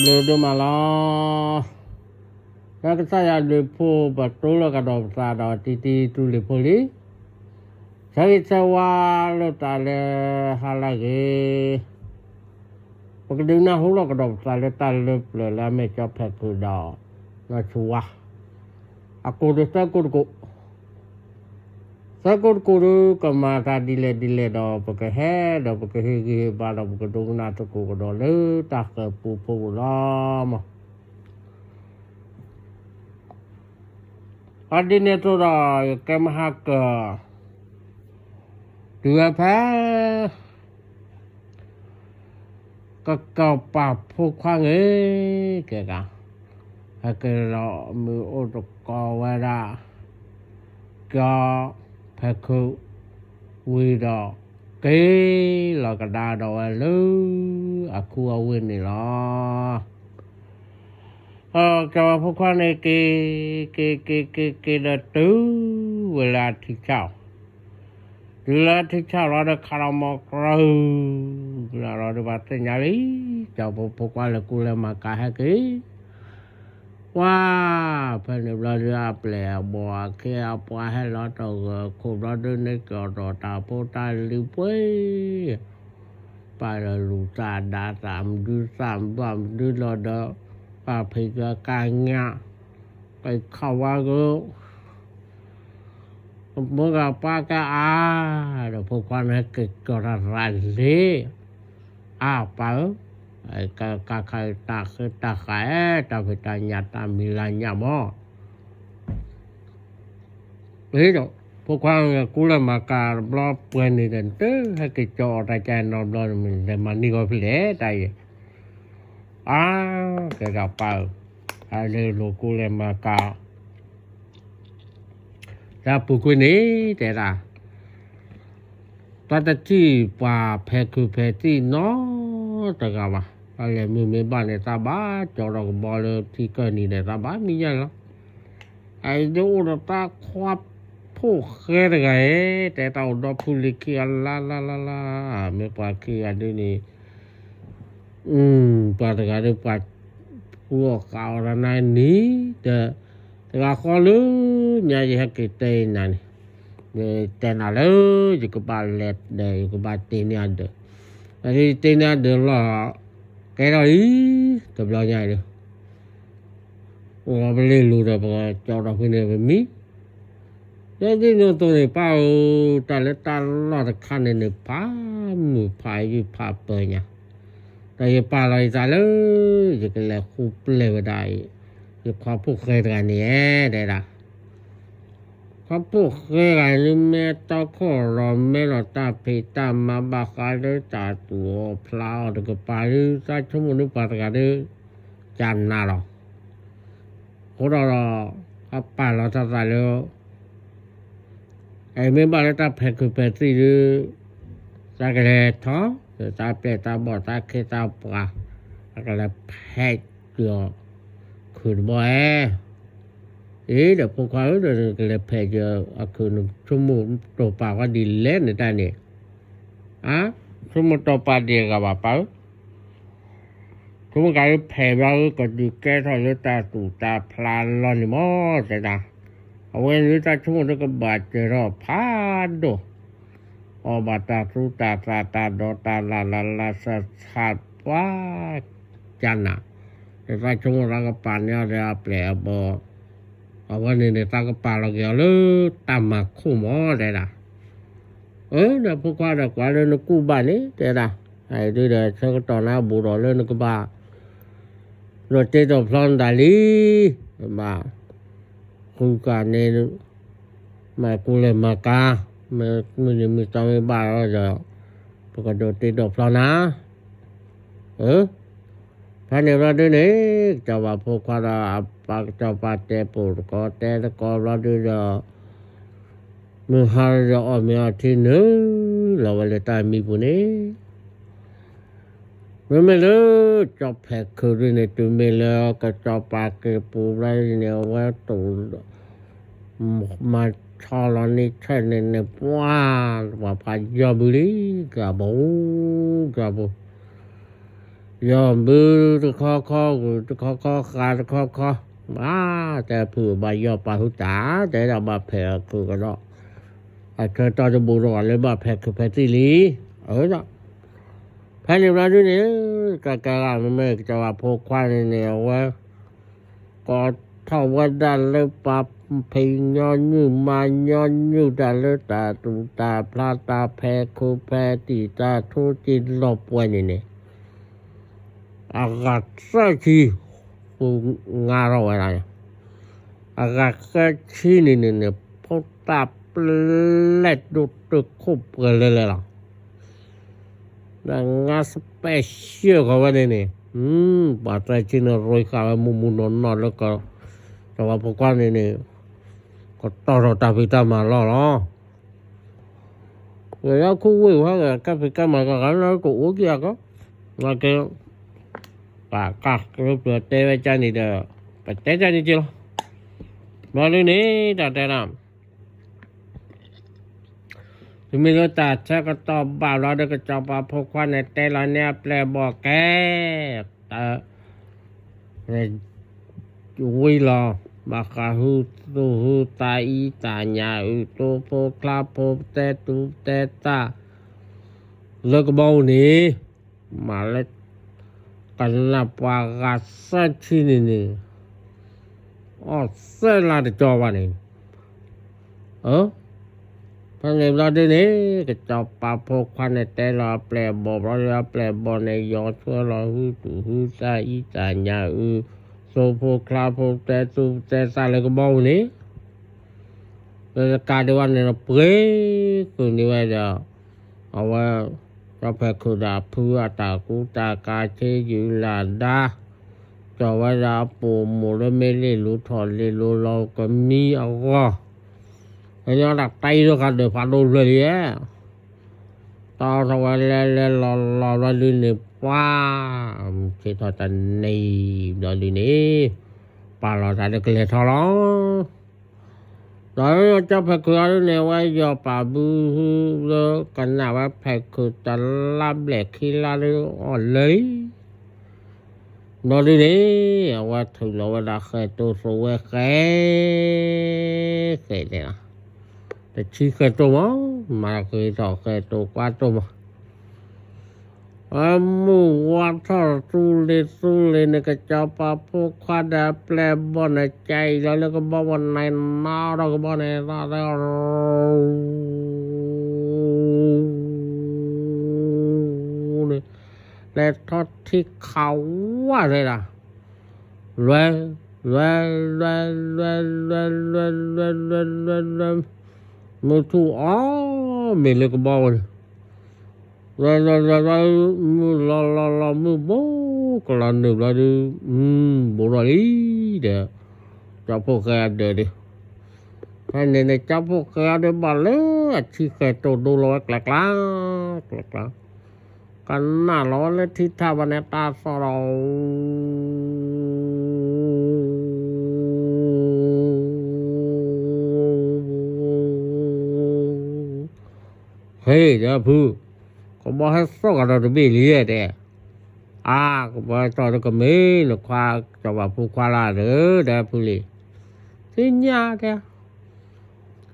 ဘျုးဒိၣ်မးလီၤ. လၢကစၢ်ယွၤအဘျုးအဖှိၣ် ပတိၢ်လိာ်ကဒီးပသးဒီးတံတံတူၢ်လံၤဖိလံၤ, ဆၢဂ့ၤဆၢဝါလိာ်သးလၢဟါလၢအဂ့ၤ, ပကဒုးနၢ်ဟူလိာ်ကဒီးပသးလၢတၢ်လၢပျၢၤလၢအမ့ၢ်ကၠီဖဲးခုးဒီး နီၢ်ဆူၣ်ဝါ အကိးဒီးသၢကိးတကိး သၢကိးတကိးဒီး ကမၤတၢ်ဒ်လဲၣ်ဒ်လဲၣ်ဒီး ပကဟဲဒီးပကဟ့ၣ်ဂံၢ်ဟ့ၣ်ဘါဒီး ပကဒိကနၣ်သကိးကဒီးလၢတၢ်ဃၤပူဖိပူၤလီၤမး. အဒ်န့ၣ်အသိးဒီး ယကဲမဟါကၢၤ တုၤဝဲဖဲ ကကပၤဖိခွါဂ့ၤ, ကဲကး, ဟဲက့ၤလီၤမုၢ်အိၣ်တကိးဝဲဒၣ် ကၠီဖဲးခုးဝံၤဒီး က့ၤလီၤကဒါဒီးဝဲလၢ အခူအဝ့ၢ်န့ၣ်လီၤ. ကၠီဖဲးခုးဖိခွါန့ၣ်က့ၤ, က့ၤက့ၤက့ၤက့ၤဒီးတုၤဝဲလၢအထံဆၣ် တုၤလၢထံဆၣ်လီၤဒီးခးလီၤမီၤကြၢး, လီၤဒီးဘၣ်သ့ၣ်ညါလံ, ကၠီဖိဖိခွါလဲၤကူလဲၤမၤကၤဟဲက့ၤ, ပှၤဖဲန့ၣ်ဘျီဒုးအပျဲၢ်အဘီၣ်အခ့အပှၤဟဲလီၤတဂၢၢ်ခိၣ်ဘျီဒုးန့ၣ် ကၠီဒီးတၢ်ဖိတၢ်လံၤပှ့ၤ ပာ်လီၤလူၤသးဒါသး မဒုသၣ်မဘၣ်မဒုလီၤဒီး ပာ်ဖံးကကညၣ် ကခီဝါက မုၢ်ဂၤပှၤကအါ, ဒီးဖိခွါန့ၣ်က့ၤကၠီတၢ်သးလ့, အါပၢ်ဧၢ, ကခးတၢ်ဃ့တၢ်ဃး တၢ်ဖံးတၢ်ညၣ်တၢ်မံၤလၢညၣ်မး ဒီး ဖိခွါကူလဲၤမၤကၤတဘျီပှဲၤန့ၣ်ဒီး တဟဲက့ၤကၠီအီၤတၢ်ကဲနီတဘျီန့ၣ် လဲၤမၤနံၣ်ဂီၤဖဲလဲၣ်တၢ်အံၤ, အါ, ကဲကးပၢ်ဧၢ, အလဲၤလိာ်ကူလဲၤမၤကၤ တၢ်ပူၤကွံာ်န့ၣ် တဲဒၣ် တၢ်တထံၣ်ပှၤဖဲးခုးဖဲးသံၣ်နီတဂၤဘၣ်. တၢ်လဲၤမုၢ်မ့ၢ်ဘၣ်န့ၣ် တၢ်ဘၣ်ကၠီဒီးကဘီလၢထံကၢၢ်နံၤန့ၣ် တၢ်ဘၣ်မံယါလီၤ. အဒိအိၣ်ဒီးတၢ်ခွါဖိၣ်ဃဲတဂၤဧၢ, တဲတၢ်အိၣ်ဒီဖုလံၤခံဂၤလါလါလါလါ, မ့ၢ်ပှၤခံဂၤဒုန့ၣ် ပှၤတဂၤဒီးပှၤ ဃုအီၣ်ဃးအီၣ်တၢ်နါနံၤ, ဒီး တဂၤဃီလၢညါယဟဲက့ၤတဲနၤန့ၣ်, ယတဲနၤလၢ ယကဘၣ်လဲၤဒီး ယကဘၣ်တ့န့ၢ်အဒၢး, အဒိယတ့န့ၢ်အဒၢးလီၤ, ကဲထီၣ်အံၤ တဘျီညါအံၤဒီး အိၣ်ပလ့ၢ်လိၤဒီး ပကကၠီဒီးဖဲန့ၣ်ပမံ ယဲဒ်န့ၣ်အသိးန့ၣ် ပၢ်ဧၢ, တၢ်လၢတၢ်လီၢ်တခါန့ၣ်န့ၣ် ဖးမုာ်ဖးယုၢ်ဖးပၢၤညါ, ဒီးယပာ်လီၤယသးလၢ ယကလဲၤဃုပျဲၢ်ဝဲဒၣ်အံၤ ယခွါဖိၣ်ဃဲတဂၤန့ၣ် တဲဒၣ် ခွါဖိၣ်ဃဲတဂၤန့ၣ် မ့ၢ်တီခိၣ်ရိၣ်မဲလီၤတၢ်ဖံးတၢ်မၤဘၣ်ဃးလၢတၢ်သူၣ်အီၣ်ဖျးအီၣ်တကပၤဒီး သးဆိကမိၣ်ဒ်ပှၤတဂၤဒီး ကနၤလီၤ. အဃိဒီး အပာ်လီၤသးသးလၢ အမ့ၢ်ဘၣ်လၢတၢ်ဖဲးခုးဖဲးသံၣ်ဒီး သးကလဲၤထီၣ် သးပျဲၢ်သးဘီၣ်သးခ့သးပှၤ သးကလဲၤဖဲးက့ၤအီၤ ခုးတဘီဧဲ, အ့ ဒီးဖိခွါဧၢ ဒီးနကလဲၤဖဲးက့ၤအီၤခုး နဆိကမိၣ်တိာ်ပာ်ဝဲဒ်လဲၣ်န့ၣ်တၢ်န့ၣ်, အါ ဆိကမိၣ်တိာ်ပာ်ဒံးအဂၤဘၣ်ပၢ်ဧၢ ဆိကမိၣ်ကးလၢဖဲးဘျီဧၢ ကဒုးကဲထီၣ်လၢတၢ်သူၣ်တၢ်ဖျးလီၤန့ၣ်မး တဲဒၣ်, အဝဲန့ၣ်တၢ်ဆိကမိၣ်တကဘၣ်စၢၤထီၣ်ဖးဒိၣ်, အီၣ်ဘၣ်တၢ်သူတၢ်သၣ်တၢ်ဒီးတၢ်လၢ်လၢ်လၢ်ဆၢဆၢပှၤ ကနၣ်, ဒီးတၢ်ဆိကမိၣ်တၢ်ကပာ်န့ၢ်အီၤဒီးအပျဲၢ်အဘီၣ်, အဝဲန့ၣ်န့ၣ် တၢ်ကပာ်လီၤက့ၤအီၤလၢတၢ်မၤခိၣ်မး တဲဒၣ် အၢ ဒီးဖိခွါဒီးကွၢ်လၢနကူၣ်ဘၣ်န့ၣ် တဲဒၣ်, အဒုဒီးဆၢကတီၢ်နၤဘူးဒီးလၢနကဘၣ် ဒီးတ့ဒီးဖျီနသးလံ, ဘၣ် ဃုကၤန့ၣ် မၤကူလဲၤမၤကၤ, မုၢ်နံၤမုၢ်သီမ့ၢ်ဘၣ်လီၤဒီး ပကဒိးတ့ဒီးဖျီနၤ, အၢ ဖဲန့ၣ်ဘျီဒုန့ၣ် ကစီၤပၤဖိခွါဒီးအပၢ်ကစီၤပၤတဲပိာ်တကီၢ်တဲတကီၢ်ဘျီဒုဒီး မုၢ်ဟါဒီးအီၣ်မ့ၤအီထံနုာ် လီၤဝဲလၢတၢ်မံပူၤန့ၣ် မ့မ့ၢ်လၢ ကၠီဖဲးခုးဒုန့ၣ် တုၤမ့ၢ်လၢကစီၤပၤက့ၤပူၤဘျီဒုန့ၣ် အဝဲတူၢ် မၤဆီလီၤန့ၢ်ဆၢၣ်န့ၣ်န့ၣ် ပှၤ ပှၤဖးယီၢ်ဘုလံ ကဘိ ကဘိ ယီၢ်ဘုတခီခီ ဂုၢ်တခီခီ ဃာ်တခီခီ, ဘၣ်တဲဖုဘၣ်ယီၢ်ပာ်ဟုတၢ် တဲဒၣ်ဘၣ်ဖဲးခုကဒီး, အဆၢတီၢ်တဘူးဒီးလၢဘၣ်ဖဲးခုဖဲးသံၣ်လံ, အၢ, ဖဲန့ၣ်ဘျီဒုန့ၣ် ကကဲဂၤမ့မ့ၢ်ကစီၤပၤဖိခွါန့ၣ်န့ၣ် အဝဲ ကိးထီၣ်ဝဲဒၣ်လၢပှၤဖံးညီနုၢ်မၤညီနုၢ်တၢ်လၢတၢ်သူၣ်တၢ်ဖျးတၢ်ဖဲးခိၣ်ဖဲးတံၢ်တၢ်ထိၣ်က့ၤလီၤပှဲၤန့ၣ်န့ၣ်, အဂၤသၢဆံ ပူၤငါထီၣ်ဝဲဒၣ်, အဂၤသၢဆံန့ၣ်န့ၣ်န့ၣ် ဖိသၣ်ပျဲၢ်ဒိၣ်တုာ်ခိၣ်ပှဲၤလၢလဲၣ်လီၤ. ဒီးငါ special ဃီဝဲန့ၣ်န့ၣ်, ပှၤသၢဆံန့ၣ် ရ့ဃာ်ဝဲမူးမူးနီၢ်နီၢ်လၢက စီၤပၤဖိခွါန့ၣ်န့ၣ် ကတီၢ်ထီၣ်တၢ်ဖံးတၢ်မၤလီၢ်လီၤ. ကယီခူဝ့ၢ်ဝဲ ကဲဖံးကဲမၤကဂၤလၢကအိၣ်က့ၤအကီ, နာ်က့ ပကးကျိပတဲဝဲကန့ၣ်ဒီး ပတဲကန့ၣ်က့ၤလီၤ. ဘျီဒုန့ၣ် တၢ်တဲဒၣ် တမ့ၢ်လၢတၢ်ဆၢကတီၢ်ဘၣ်ဘျီဒီး ကစီၤပၤဖိခွါန့ၣ်တဲလီၤန့ၢ်အပျဲၢ်အဘီၣ်ကဲ, တၢ် ဝံၤလီၤ, ဘၣ်ဃးဟုသူၣ်ဟုသးအံၤတၢ်ညၣ်အုၣ် သိဖိချါဖိတဲသူၣ်တဲသၣ် လၢကဘီပူၤန့ၣ်, မၤလၢ ကနၣ်ပှၤဂၤသၢဆံန့ၣ်န့ၣ် အီၣ်သၢလါတကၠီဘၣ်န့ၣ်, အၢ, ဖဲန့ၣ်ဘျီဒုန့ၣ် ကစီၤပၤဖိခွါန့ၣ်တဲလီၤအပျဲၢ်အဘီၣ်ဘျီဒီး အပျဲၢ်အဘီၣ်န့ၣ် ယီၤဆှၢလီၤဟုသူၣ်ဟုသးအံၤတၢ်ညၣ်အုၣ် သိဖိချါဖိတဲသူၣ်တဲသၣ်လၢကဘီပူၤန့ၣ်, လၢတကးဒံးဘၣ်န့ၣ် ပှ့ၤဃုာ်န့ၢ်ဝဲဒီး အဝဲ ကၠီဖဲးခုးဒီးအဖုအတၢ်ကူတၢ်ကၤဆ့ယုၢ်လၢ်ဒါ, ကၠီၤဝဲဒၣ်အပိာ်မိၢ်လၢမ့ၢ်လ့ၣ်လူထီၣ်လ့ၣ်လူလီၤကမံအဂီၢ်, အညီတၢ်တၢ်အံၤဒိၣ်ဃာ်ဒၢးဖးဒိၣ်ဖျၢၣ်လံဧါ, တီထီၣ်ဝဲလဲၤလဲၤလီၤလီၤဘျီဒုန့ၣ် ပှၤ ဆ့ထီၣ်တနံၤဘျီဒုန့ၣ် ပာ်လီၤသးလၢကလဲၤထီၣ်လီၤ. ဒီးကၠီဖဲးခုးအံၤဒုန့ၣ် အဝဲယီၤပာ်ဘုဟုလၢကနၣ်ဝဲဖဲးခုးတလါဘျဲၣ်ခံလါဒုအီၣ်လၢာ်လံ, ဘျီဒုန့ၣ် အဝဲထုးလီၤဝဲဒၣ်ဃဲးတိၢ်သိးဝဲဃဲး ဃဲးန့ၣ်လီၤ, တဆံဃဲးတိၢ်မး, မၤဃ့ထီၣ်ဃဲးတိၢ်ကွၢ်တိၢ်မး အမုၢ်ဝါထီၣ်သူလ့ၤသူလ့ၤန့ၣ် ကစီၤပၤဖိခွါဒီးအပျဲၢ်အဘီၣ်န့ၣ် ကဲအံၤလီၤလၢကဘီပူၤန့ၣ် နီၣ်ထီၣ်ကဘီန့ၣ် သးသဲ န့ၣ် လဲၤထီၣ်ထံခးဝါသဲဒၣ် လွဲ လွဲ လွဲ လွဲ လွဲ လွဲ လွဲ လွဲ လွဲ လွဲ လွဲ မုၢ်ထူၣ်အီၣ်မ့ၢ်လၢကဘီပူၤန့ၣ် လွဲ လွဲ လွဲ လွဲ မုၢ်လီၤလီၤလီၤ မုၢ်ဘိကလီၤနုာ်ဘျီဒု မုၢ်ဘိထီၣ်လံဒီး ကၠီဖီၣ်ဃဲအဒၢးဒု ဖဲန့ၣ်န့ၣ် ကၠီဖီၣ်ဃဲအဒၢးဘၣ်လၢအဆံဃဲးတိၢ်ဒိလီၤဝဲကျဲကျါ ကျဲကျါ ကနၣ်လီၤဝဲလၢထံထၣ်ဘၣ်န့ၣ် တၢ်သီၣ်ဒီး ဟ့ၣ် ဒီးဖု ကဘီဟဲသီၣ်ကဒီးတဘ့ၣ်လံတဲ, အါ ကဘီဟဲသီၣ်ဒီးကမ့ၢ်နခွါ စီၤပၤဖိခွါလၢဒီး ဒီးဖုလံ, သ့ၣ်ညါတဲ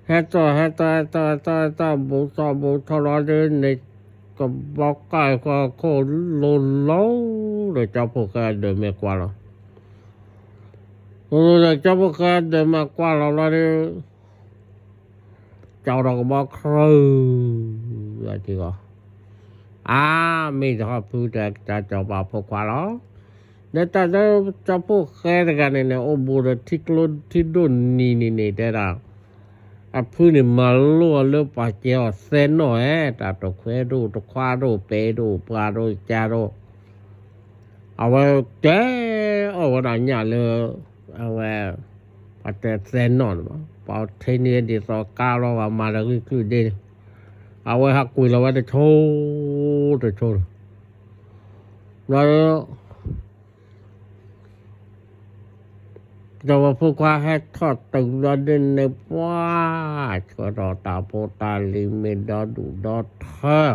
ဟဲသီၣ် ဟဲသီၣ် ဟဲသီၣ် ဟဲသီၣ် ဟဲသီၣ် ဘူးသီၣ် ဘူးသီၣ်လီၤဒုန့ၣ် ကဘီကၢ်ဃီခိၣ်လိၤလိၤ ဒီးကၠီဖီၣ်ဃဲအဒၢးမ့ၢ်ကွၢ်လီၤ, ဒီးကၠီဖီၣ်ဃဲအဒၢးမ့ၢ်ကွၢ်လီၤလီၤဒု ကၠီဒီးကဘီခရၢၣ် အထံဂီၢ် အါ မ့ၢ်တဟီၣ်ဖုတဲ တၢ်စီၤပၤဖိခွါလီၤ, ဒီးတၢ်လၢကၠီဖီၣ်ဃဲတဂၤန့ၣ်န့ၣ် အိၣ်ဘူးဒီးထံကျိထံဒိၣ်နံၤန့ၣ်န့ၣ် တဲဒၣ် အဖုန့ၣ်မၤလိအီၤလၢပှၤကဲအီၤသဲနီၣ်ဧါ, တၢ်တခွဲဒိၣ်တခွါဒိၣ်ပဲဒိၣ်ပှၤဒိၣ်ကၠါဒိၣ်, အဝဲကဲအီၣ်ဝဲဒၣ်ညၣ်လၢ အဝဲ ပှၤတဲသဲနီၣ်န့ၣ်ဘၣ်, ပှၤထဲန့ၣ်ဒ်သိးကါလီၤ ပှၤမၤတဂံၢ်ကျုၢ်ဒ့န့ၣ်, အဝဲဟးကွံာ်လီၤဝဲတဆိ တဆိန့ၣ် ဘျီ စီၤပၤဖိခွါဟဲထီၣ်တုၤဘျီဒုန့ၣ် ပှၤ ဆှၢထီၣ်တၢ်ဖိတၢ်လံၤမ့ၢ်ဒီဒူၣ်ဒီထၢ,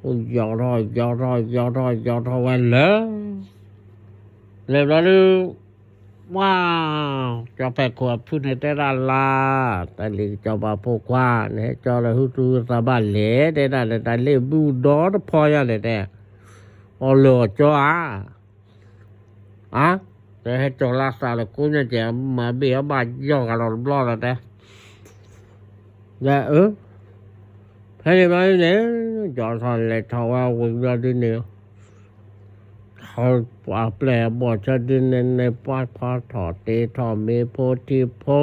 ပ ယီၤထီၣ် ယီၤထီၣ် ယီၤထီၣ် ယီၤထီၣ်ဝဲလၢ လဲၤဘျီဒုး ပှၤ ကၠီဖဲခိၣ်အဖုန့ၣ်တဲဒၣ်လၢ တၢ်လံၤကစီၤပၤဖိခွါ နဟဲကၠီလၢဟုသူသးဘၣ်လဲၣ် တဲဒၣ်လၢတၢ်လ့ၣ်ဘူၣ်ဒီတဖီယါလဲၣ်တဲ အီၣ်လၢအီၣ်ကၠီဧါ အါ တဲဟဲကၠီလၢသးလၢကိးညါကဲ မၤဘ့ၣ်အီၣ်ဘၣ်ယီၤဂၤလီၤတဘျီလီၤတဲ ဒီးအၢ ဖဲန့ၣ်ဘျီန့ၣ် ကၠီထီၣ်လဲၤထီၣ်ဝဲဝံၤဘျီဒုးန့ၣ် ထီၣ်ပှၤပျဲၢ်အဘီၣ်ဆၢဒုးန့ၣ်န့ၣ် ပှၤဖီထီၣ်တ့ထီၣ်မ့ၤဖိထံဖိ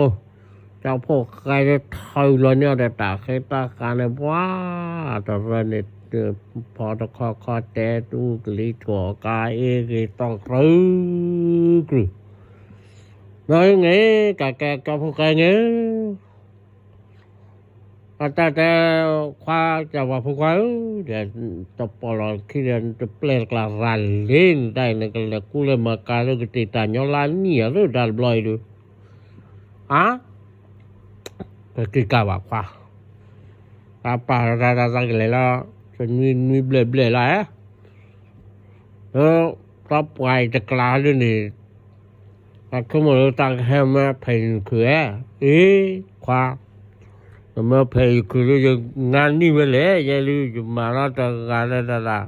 ကၠီဖိဃဲထီၣ်လီၤန့ၢ်အီၤဒီးတၢ်ဃ့တၢ်ဃါန့ၣ် ပှၤတရၢန့ၣ် ဖီတခီခီတဲတူကလံၤထီၣ်ကါအ့ဂ့ၤတီၢ်ကြူ ကြူ ဘျီန့ၣ် ကကဲကၠီဖိဃဲန့ၣ် အတၢ်တဲ ခွါကၠီပၤဖိခွါဧၢ, ဒီးတပီၢ်လီၢ်ခံဒီး တပျဲၢ်တကျါရၤလံ နတၢ်အံၤ နကလဲၤကူလဲၤမၤကၤလၢကတ့ၢ်တၢ်ညီလါနံၣ်အလၢတၢ်တဘျီအံၤဒုး, အါ, ပက့ၤကၤဘၣ်ခွါ, တၢ်ပာ်လီၤတၢ်တၢ်သးကလဲၤလီၤ, တနွံနွံဘျဲၣ်ဘျဲၣ်လီၤဧါ ဒီးတၢ်ပှၤအံၤတကျါဒ်န့ၣ်, အဆိကမိၣ်လၢတၢ်ကဟဲမၢဖဲးယုၢ်ခုၣ်ဧါ, အ့, ခွါ, နမၢဖဲးယုၢ်ခုၣ်လၢယငါနံၣ်ဝဲလဲၣ်, ယဲလၢယမၤလီၤတဂၤလၢတၢ်ဒၣ်,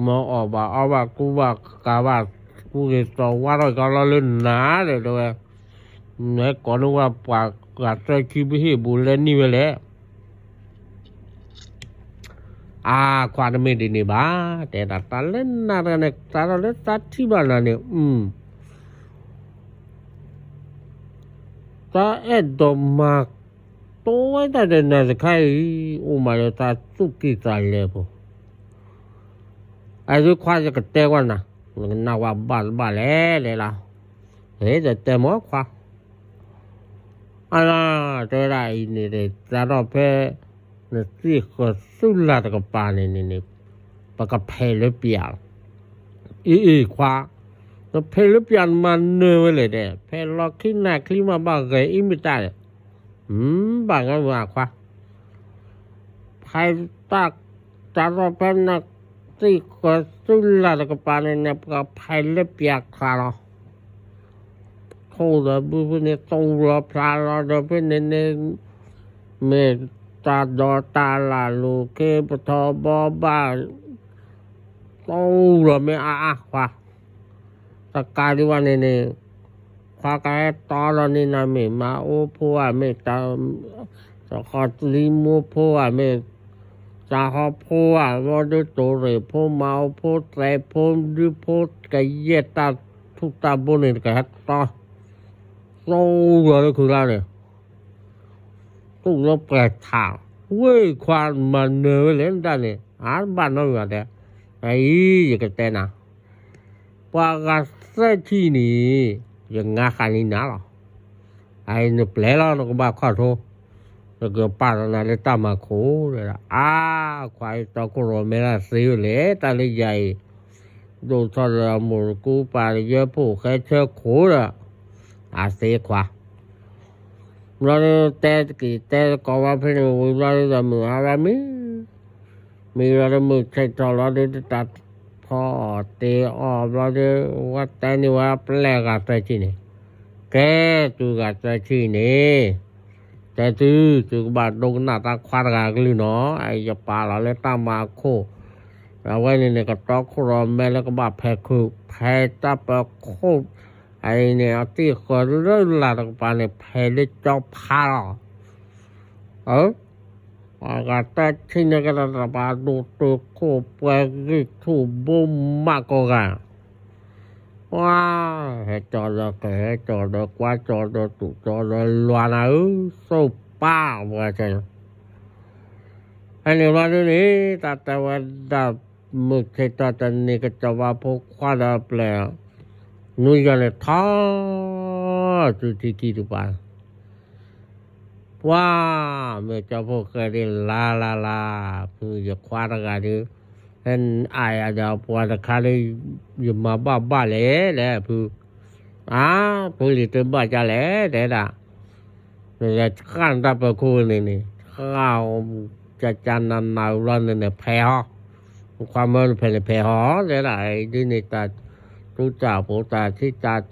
မၤအီၣ်ဘၣ်အီဘၣ်ကူဘၣ်ကၤဘၣ်, ကူက့ၤသီဝါထီၣ်ကီလီၤလၢနၤဒီးတဲဝဲ, နဟဲကိးန့ၢ်ဝဲပှၤဂၤသၢဆံပဟ့ၣ်ဘူးလဲနံၣ်ဝဲလဲၣ် အါ, ခွါတမ့ၢ်ဒ်န့ၣ်ဘၣ်, တဲဒၣ်တၢ်လၢနၤတဂၤန့ၣ် သးထီၣ်လၢသးထံၣ်ဘၣ်နၤန့ၣ်, တၢ်အဲၣ်ဒိးမၤတိဝဲတၢ်ဒီးနၤတခါအံၤ, အိၣ်မးလၢတၢ်သူၣ်ကံၢ်သးလဲပူၤ, အဒုးခွါယကတဲကွၢ်နၤ, နကနၣ်ဝဲဘၣ်တဘၣ်လဲၣ်လဲၣ်လီၤ, ဟဲဒီးတဲမ့ၢ်ခွါ အါ, တဲဝဲဒၣ်အံၤန့ၣ် တၢ်ထီၣ်ဖဲ နသ့ၣ်ဃီၤသူၣ်လၢ်တကပၤန့ၣ်န့ၣ်န့ၣ်, ပကဖဲးလၢပျၢၤလီၤ, အ့အ့ခွါ, နဖဲးလၢပျၢၤနမၤနၢၤဝဲလဲၣ်တဲ, ဖဲးလီၤခံနၤချံမးဘၣ်ဂဲၤအံၤမ့ၢ်တၢ်လဲၣ်, ဘၣ်ဂၤမ့ၢ်အခွါ ဖဲတၢ်, တၢ်ထီၣ်ဖဲနသ့ၣ်ဃီၤသူၣ်လၢ်တကပၤန့ၣ်န့ၣ် ပကဖဲးလၢပျၢၤခါလီၤ, ထိၣ်ဒီးဘုဖဲန့ၣ် သူၣ်လီၤဖျါလီၤဒီးဖဲန့ၣ်န့ၣ်, မ့ၢ်တၢ်ဒိးတၢ်လၢ်လူၤခ့ပထီဘီဘၣ်, သူၣ်လီၤမ့ၢ်အါအါခွါ တကးဒံးဘၣ်န့ၣ်န့ၣ်, ခွါကဟဲတီလီၤန့ၢ်နၤမ့ၢ်မါအိၣ်ဖိဧါ, မ့ၢ်တၢ်ဃီၤလံမိၢ်ဖိဧါ, မ့ၢ်တၢ်ဟီၣ်ဖိဧါ, ဘျီဒုးတိၤရ့ၣ်ဖိ မါအိၣ်ဖိ သဲးဖိ ဒုဖိ ကယဲၢ်တၢ်ထူၣ်တၢ်ဘိန့ၣ် တကဟဲတီ, သူၣ်လီၤလၢခုလါန့ၣ် သူၣ်လၢပှဲၤထး, ဝ့ၢ်ခွါမၤနၢၤဝဲလဲၣ်နတၢ်န့ၣ် အါဘၣ်နီတမံၤဘၣ်တဲ, အအံၤ ယကတဲနၤ, ပှၤဂၤသၢဆံန့ၣ် ယငါဃာ်န့ၢ်နၤလီၤ, အအံၤနပျဲလီၤ နကဘၣ်ခီၣ်ထိ, နကပာ်လီၤနၤလၢတၢ်မၤခိၣ်, အါ, ခွါအံၤတီခိၣ်ရိၣ်မဲလၢသ့ဝဲလဲၣ် တၢ်လၢယၤအံၤ, ဒိၣ်ထီၣ်လၢအမိၢ်တကူပာ်လၢယဲၢ်ဖိၣ်ဃဲဆၢခိၣ်ဒီး, အသ့ခွါ ဘျီဒုးတဲတက့ၢ်တဲတကိးဝဲဖဲန့ၣ်ဝံၤဘျီဒုးဒီးမုၢ်အါဘၣ်မံ, မံဘျီဒုးမုၢ်ဆ့ၣ်ထီၣ်လီၤဒုးတၢ်ဖီအီၣ်တ့အီၣ်ဘျီဒုး, ဝဲတဲန့ၢ်ဝဲပျဲၢ်ဂၤသၢဆံန့ၣ်, ကဲ, သုဂၤသၢဆံန့ၣ်, တဲသု, သုကဘၣ်ဒိကနၣ်တၢ်ခွါတဂၤအကလုၢ်နီၤ, ယပာ်လီၤလၢတၢ်မၤခိၣ်, အဝဲန့ၣ်န့ၣ် ကတီခိၣ်ရိၣ်မဲလၢကဘၣ်ဖဲးခုး ဖဲးတၢ်ပၢၤခိၣ် အအံၤန့ၣ် အသ့ၣ်ဃီၤလၢလၢ်တကပၤန့ၣ် ဖဲးလၢကၠီဖးလီၤ. အၢ, ပှၤဂၤတၢ်ဆံန့ၣ်ကဒီးတပာ်ဒိၣ်တုာ်ခိၣ်ပှဲၤဂံၢ်ထူၣ်ဘိမးကိးဂၤ, ပှၤ, ဟဲကၠီဒီးကဟဲကၠီဒီးကွၢ်ကၠီဒီးတူၢ်ကၠီဒီးလွၤနၤဧၢ, စိၢ်ပၢ်ပှၤကၠီ ဖဲန့ၣ်ဘျီဒုးန့ၣ် တၢ်တဲဝဲဒၣ် မုၢ်ဆ့ၣ်ထီၣ်တနံၤ ကစီၤပၤဖိခွါဒီးပျဲၢ် နွံယီၤန့ၣ်ထီၣ် စုထံခံတပၤ, ပှၤ, မ့ၢ်ကၠီဖိဃဲဒ်လါလါလါ, ဖုယခွါတဂၤဒုး, ဟဲအါယၤဒီးပှၤတခါဒုး, ယမၤဘၣ်ဘၣ်လဲၣ်လဲၣ်ဖု, အါ, ဖုလံၤတဘၣ်ကလဲၣ်တဲဒၣ် နလဲၤဃၣ်နတၢ်ပၢၤခိၣ်န့ၣ်န့ၣ် ဃၣ် ကၢ်ကၢ်နးနးဘျီန့ၣ်န့ၣ် ဖဲးဟီ, ခွါမၢနဖဲးန့ၣ်ဖဲးဟီ တဲဒၣ်, ဒ်န့ၣ်တၢ်တူၢ်တၢ်ဖိတၢ်ထံၣ်တၢ်တီကစၢ်,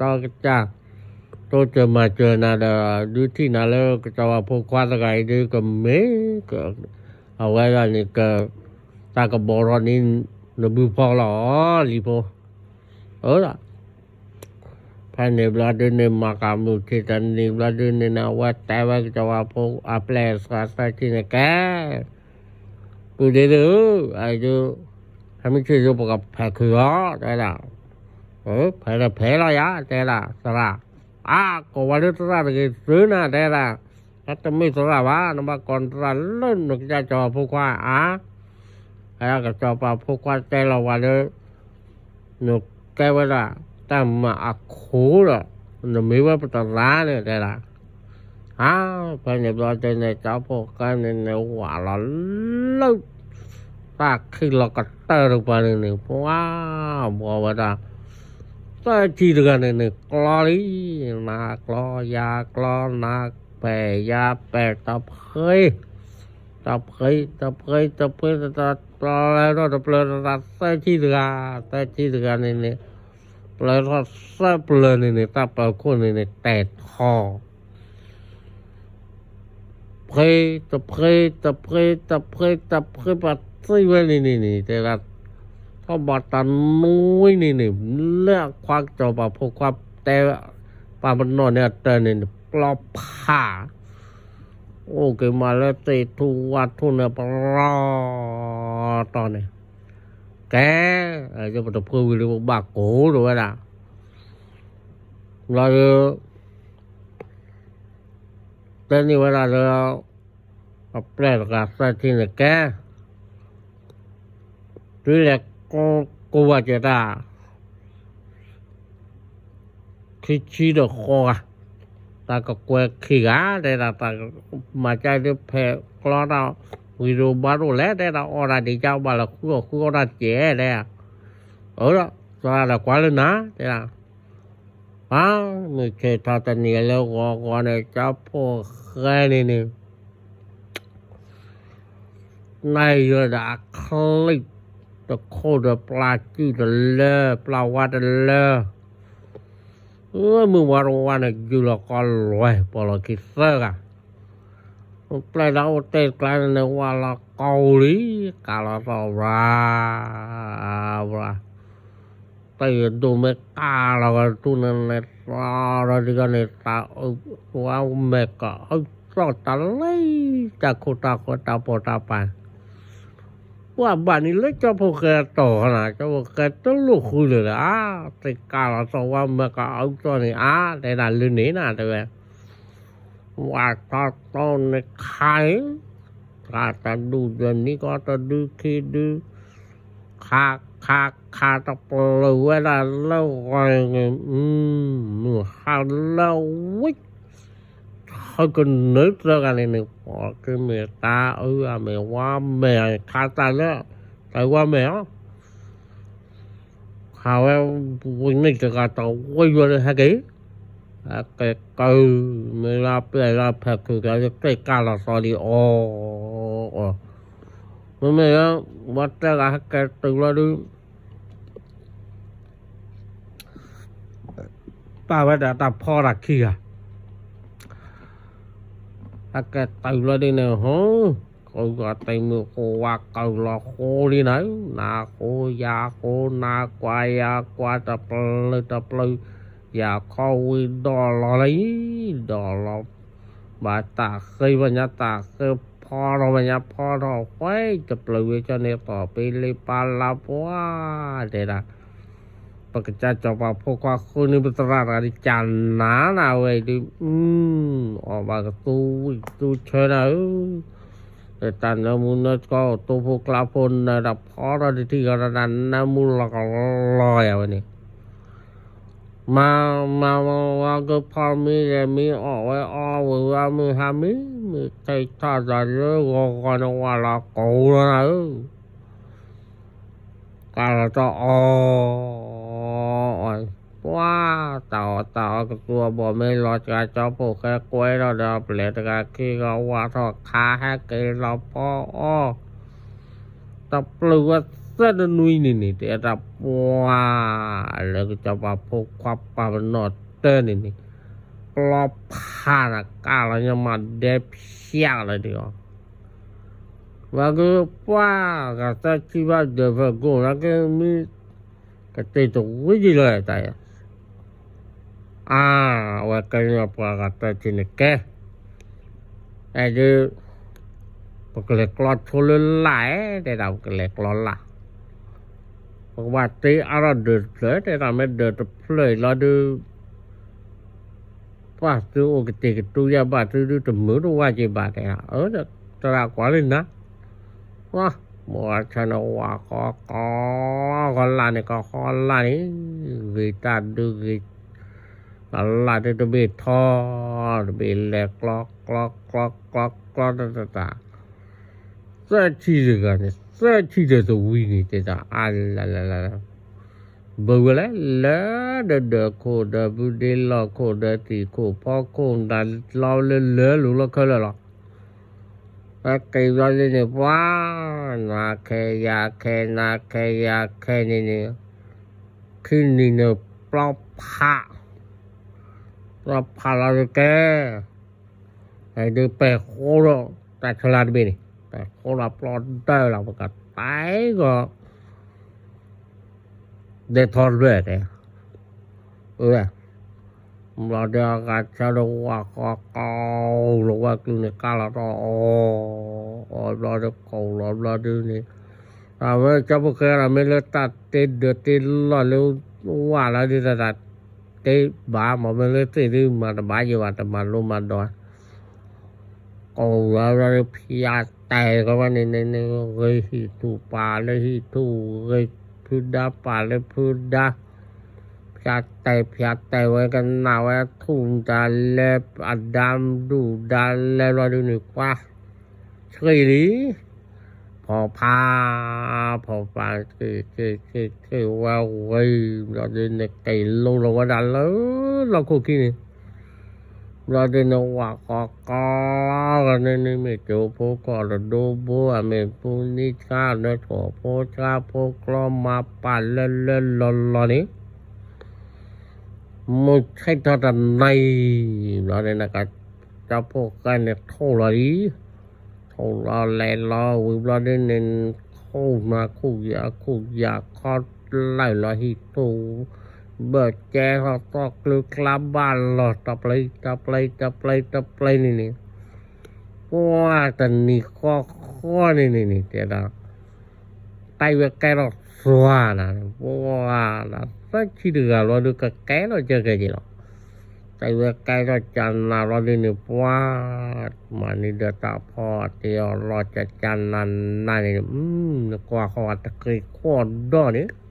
တိစၢၤမၤစၢၤနၤဒီး ဒုးထံၣ်နၤလၢကစီၤပၤဖိခွါတဂၤအံၤဒုးကမ့ၢ်, အဝဲဒၣ်န့ၣ်က, တၢ်ကဘီထီၣ်န့ၣ် နဘုဖီလီၤ လံၤဖိ, အၢ ဖဲန့ၣ်ဘျီဒုးန့ၣ် မၤကမုၢ်ထံးတနံၤဘျီဒုးန့ၣ်န့ၣ် အဝဲတဲဝဲကစီၤပၤဖိအပျဲၢ်သရၣ်သၢဆံန့ၣ် ကဲ, ပုၢ်ဒ့ဒုး, အဒုး, ဟဲမုၢ်ဆ့ၣ်ဒုး ပကဖဲးခုၣ်အီၤ တဲဒၣ်, ဖဲးဒီးဖဲးလီၤယၤ တဲဒၣ် သရၣ်, အါ ကိးဝဲလၢသရၣ်တဂ့ၤသုနၤ တဲဒၣ်, တမ့ၢ်သရၣ်ဘၣ် နဘၣ်ကိးသရၣ်လၢနကစၢ်စီၤပၤဖိခွါအါ အကစီၤပၤဖိခွါတဲလီၤဝဲလၢ နကဲဝဲဒၣ် တၢ်မၤအခိၣ်ဒီး နမ့ၢ်ဝဲပတရၣ်န့ၣ် တဲဒၣ်, အါ ဖဲန့ၣ်ဘျီဒုးန့ၣ် ကၠီဖိဃဲန့ၣ်န့ၣ် ဝးလီၤလၢ တၢ်ခံလီၤကတၢၢ်တပၤန့ၣ်န့ၣ် ပှၤ ဘှီဝဲဒၣ် သၢဆံတဂၤန့ၣ်န့ၣ် ကျီလံ, နၤကျီ ယၤကျီ နၤပဲာ် ယၤပဲာ် တဖှ့ တဖှ့ တဖှ့ တဖှ့ တဖှ့ တဖှ့ တဖှ့ တဖှ့ တဖှ့ သၢဆံတဂၤ, သၢဆံတဂၤန့ၣ်န့ၣ် ပျၢၤထီၣ်သၢပျၢၤန့ၣ်န့ၣ် တၢ်ပၢၤခိၣ်န့ၣ်န့ၣ် တဲာ်ထီၣ် ဖှ့ တဖှ့ တဖှ့ တဖှ့ တဖှ့ ပှၤသံဝဲန့ၣ်န့ၣ်န့ၣ် တဲဒၣ်, ထီၣ်ဘးတၢ်နွံန့ၣ်န့ၣ် လၢအခွါကစီၤပၤဖိခွါတဲ ပာ်ပနီၣ်န့ၣ်အတၢၢ်န့ၣ်န့ၣ် ပျီဖး အိၣ်က့ၤမးလၢသ့ၣ်ထူၣ်ဝၣ်ထူၣ်န့ၣ် ပရီတီၢ်န့ၣ်, ကဲ, ပတဖှ့ဝံၤလၢပဘၣ်ကိၢ်တဝဲဒၣ်, ဘျီဒီး တဲန့ၢ်ဝဲဒၣ်လၢ အပျဲၢ်တဂၤသၢဆံန့ၣ် ကဲ, တုၤလဲၤကိးဝဲက့ၤတၢ် ခံဆံဒီးဃိးဂၤ, တၢ်ကကွဲခံဂၤ တဲဒၣ်, မၤကၢ်ဒုးဖဲးကျီတၢ် ဝံၤဒီးဘၣ်ဒိၣ်လဲၣ် တဲဒၣ်, အီၣ်တၢ်ဒံးကၢ်ဘၣ်လၢဃုအီၣ်ဃုအီၣ်တၢ်ကဲတဲ, အၢ သရၣ်ဒီးကွၢ်လၢနၤ တဲဒၣ်, အါ မုၢ်ဆ့ၣ်ထီၣ်တနံၤလၢဂီၤဂီၤန့ၣ် ကၠီဖိဃဲန့ၣ်န့ၣ် နၢ်ယၢၤဒီးအချံၣ်တခိၣ်ဒီးပျၢ်စုၣ်တလၢ ပျၢ်ဝါတလၢ, မုၢ်ဝါတဝါန့ၣ် ယုၢ်လီၤကီလွဲၢ် ပိာ်လီၤခံသၢဂၤ, ပျဲၢ်ဒီးအိၣ်တ့ၢ်တကျါန့ၣ်န့ၣ် ဝါလီၤကီလံ, ကးလီၤသီၣ်ဝါ ဝါ တၢ်ယဒိၣ်မ့ၢ်ကးလီၤကီထူၣ်န့ၣ်န့ၣ် သီၣ်ဒီးဒ်ကီန့ၣ် သးအုးဝါမဲာ်ကအုးသီၣ်တၢ်လံ, တၢ်ခိၣ်တၢ်ဃၢတၢ်ပီၢ်တၢ်ပၤ, ပှၤဘၣ်န့ၣ်လၢကၠီဖိဃဲတီၢ်နၤ, ကၠီဖိဃဲတလိၣ်ဃုလၢၤလၢၤ အါ, တကးလီၤသီၣ်ဝါမဲာ်ကအုးသီၣ်န့ၣ် အါ, တဲဒၣ်လၢန့ၣ်နၤ တဲဝဲ ဝါထီၣ်တီၢ်န့ၣ်ခါအံၤ, ခါတဒူၣ်ဒီးနံၤကီတဒုခံဒု, ခါ ခါ ခါတပျၢၤဝဲဒၣ်လၢဂီၤန့ၣ်, မုၢ်ဟါလၢဝံၤ, ဟဲကနၢသၢဂၤန့ၣ်န့ၣ် ပှၤကမ့ၢ်တၢ်အုးအမဲာ်ဝါမဲာ် ခါတၢ်လၢ တၢ်ဝါမဲာ်အီၤ ခးဝဲ ဝံၤန့ၣ်တဂၤတဝဲယွၤလၢဟဲက့ၤ, ဟဲက့ၤကၢ မ့ၢ်လၢပျဲၢ်လၢဖဲးခုၣ်က့ၤ တ့ၢ်ကၢ်လီၤသီလံအီၤ, မ့မ့ၢ်လၢ ဝဲတဂၤဟဲက့ၤတုၤလီၤဒုး ပာ်ဝဲဒၣ်တၢ်ဖီတၢ်ခံဂၤ ဟဲက့ၤတုၤလီၤဒ်န့ၣ် ဟိ ကီတံၤမုၢ်ဃိဝါကီလီၤဃိလံနၤ, နၤဃိယၤဃိ နၤကွၢ်ယၤကွၢ် တပျၢၤတပျၢၤ, ယၤခီဝံၤဒီးလီၤလံ, ဒီးလီၤ ဘၣ်တၢ်ဃ့ဘၣ်ညါတၢ်ဃ့ ဖီထီၣ်ဘၣ်ညါဖီထီၣ် ဃဲတပျၢၤဝံၤကီန့ၣ် သီၣ်ပ့လ့ပာ်လၢပှၤ တဲဒၣ် ပကစၢ်စီၤပၤဖိခွါဃုန့ၢ်ပသရၣ်တဂၤဒ်ကၢ်နၤနၤဝဲဒုး, အီၣ်ဘၣ်ကသူဝံၣ်သူဆၢနၤဧၢ, တၢ်နၢမူနၢဆှီအိၣ် တိဖိကျါဖိနၢတၢ်ဖီထီၣ်တထံၣ်ဂီၤတၢ်နၢမူလီၤကလီယၤဝဲန့ၣ် မၤ မၤ မၤ ဝါကဖီမံဒီးမံအီၣ်ဝဲအီဝဲဝဲမုၢ်ဟါမံ မုၢ်ဆ့ၣ်ထီၣ်ဒီးလၢဂီၤဂီၤန့ၣ် ဝါလီၤကိၢ်လီၤနၤဧၢ, ကးလီၤတၢ်အီၣ် အီၣ် ပှၤ တၢ်အီၣ်တၢ် အကသူအဘီၣ်မ့ၢ်လီၤစှၤ ကၠီဖီၣ်ဃဲကွဲထီၣ်ဒီး ပျဲၢ်တဂၤခံဂၤဝးထီၣ်ခး ဟဲက့ၤလီၤဖီအီၤ တပျုာ်ဝဲသၢနွံနံၤန့ၣ်န့ၣ် တဲတၢ်ပှၤ လၢကစီၤပၤဖိခွါပာ်ပနီၣ်တၢ်န့ၣ်န့ၣ် ပျီဖးနကၢ်လီၤညါမးဒဲဖၠးလီၤဒုးအီၤ ဝဲကပှၤဂၤသၢဆံဘၣ်ဒၢးဖၢၣ်ကိၣ် နကမ့ၢ်ကတ့ၢ်တဝံၤယံၤလီၤတၢ်အံၤ အါ အဝဲကဲန့ၣ်ပှၤဂၤသၢဆံန့ၣ်ကဲ အဲၣ်ဒုး ပကလဲၤကျီဆိလၢလၢ်ဧဲ တဲဒၣ်ပကလဲၤကျီလၢ် ပကဘၣ်တ့အါထီၣ်ဒၢးတဖျၢၣ် တဲဒၣ်မ့ၢ်ဒၢးတဖျၢၣ်အံၤလီၤဒုး ပှၤသုအိၣ်ကတ့ၢ်ကတူၢ်ယၢ်ဘၣ်သုဒုး တမုာ်တဝၢ်က့ၤဘၣ်တဲဒၣ် အၢ တရၣ်ကွၢ်လံနၤ ဝါ မိၢ်အဆၢန့ၣ်ဝးဃီကီ ဃီလၢ်န့ၣ်ကီဃီလၢ်န့ၣ် ဂ့ၤတၢ်ဒုးဂ့ၤ အလၢ်ဒုးတဘ့ၣ်ထီ တဘ့ၣ်လဲၤကျီ ကျီ ကျီ ကျီ ကျီ တၢ်တၢ်တၢ် သၢဆံတဂၤန့ၣ် သၢဆံဒီးတဝံၤန့ၣ် တဲဒၣ်အါလၢလၢလၢလၢ ဘၢဝဲလဲၣ် လၢဒၢးဒၢးခိၣ် ဒၢးဘုဒ့လီၢ်ခိၣ် ဒၢးသံၣ်ခိၣ်ဖီခိၣ် နၤလီၤလၢလၢလူၤလီၢ်ခဲလၢာ်လီၤ အက့ၤဘျီဒ်န့ၣ် ပှၤ နၤခဲယၤခဲ နၤခဲယၤခဲန့ၣ်န့ၣ် ခံနံၤန့ၣ် ပျီဖး ပျီဖးလီၤဒုးကဲ ဒုးပဲာ်ဃိဒီး တၢ်ဆၢလၢတဘ့ၣ်န့ၣ် ပဲာ်ဃိလီၤပျီဒၢလီၤ ပကတဲကီး ဒဲထီတဖျၢၣ်တဲ အၢ ဘျီဒုးအဂၤဆၢဒီးဝးဃီကီ လီၤဝဲကလုၢ်န့ၣ်ကါလီၤထီၣ်အီၤ အီၤဘျီဒုးကိးလီၤဘျီဒုးန့ၣ် အဝဲကၠီဖိဃဲဒီးမ့ၢ်လၢတၢ်တ့ဒၢးတ့လီၢ်လၢ ဝးလီၤဒုးတၢ် တ့ဘၣ် မ့ၢ်မ့ၢ်လၢသ့ၣ်ဒုးမၤတဘၣ်ယံၤဘၣ် တမၤလိမၤဒိး ကိးလီၤဘျီဒုးဖၠးတဲာ်ကီးဝဲန့ၣ်န့ၣ် ဂ့ၤဟံၣ်ထူၣ်ပာ်လၢဟံၣ်ထူၣ် ဂ့ၤဖုဒါပာ်လၢဖုဒါ ဖၠးတဲာ်ဖၠးတဲာ်ဝဲကနၣ်ဝဲထူၣ်တၢ်လဲၤ အဒါဒူၣ်ဒါလဲၤဘျီဒုးန့ၣ် ပှၤ ဆှံလံ ဖီဖး ဖီဖး ဆှံဆှံဆှံဆှံဝဲဝံၤ ဘျီဒုးန့ၣ် က့ၤလိလီၤဝဲဒၣ်လၢလီၢ်ခိၣ်ခံန့ၣ် ဘျီဒုးန့ၣ် ဝးကီကီ ဂၤန့ၣ်န့ၣ် မ့ၢ်ကၠိဖိကီၢ်တဒိဘိ အမ့ၢ်ဖိနံၤဆှါ နၢထီၣ်ဖိဆှါဖိကျီမၤပာ်လၢလၢလီၢ်လီၢ်န့ၣ် မုၢ်ဆ့ၣ်ထီၣ်တနံၤ ဘျီဒုးန့ၣ် ကၠီဖိဃဲန့ၣ်ထိၣ်လီၤလံ ထိၣ်လီၤလဲၤလီၤဝံၤဘျီဒုးန့ၣ် ခိၣ်နၢ်ခိၣ်ယၤခိၣ်ယၤခီ လၢာ်လီၤဟံၣ်ထူၣ် ဘၢၣ်ကဲထီၣ်သီၣ်ကျၢၤကျါဘၣ်လီၤ တပျံၤတပျံၤတပျံၤတပျံၤန့ၣ်န့ၣ် ပှၤတနံၤဃီဃီန့ၣ်န့ၣ်န့ၣ် တဲဒၣ် တဲဝဲကဲထီၣ်စွါနၤ ပှၤသၢဆံတဂၤလီၤဒုး ကကဲထီၣ်ကဲကဲက့ၤလီၤ တဲဝဲကဲထီၣ်ကနၤလီၤဒုးန့ၣ် ပှၤ မၤန့ၢ်ဒီးတၢ်ဖီတ့ၢ်အီၤလီၤကကနၤနၤန့ၣ် နကွၢ်ဃီၤတဃ့ခိၣ်ဒီးန့ၣ် လီၤ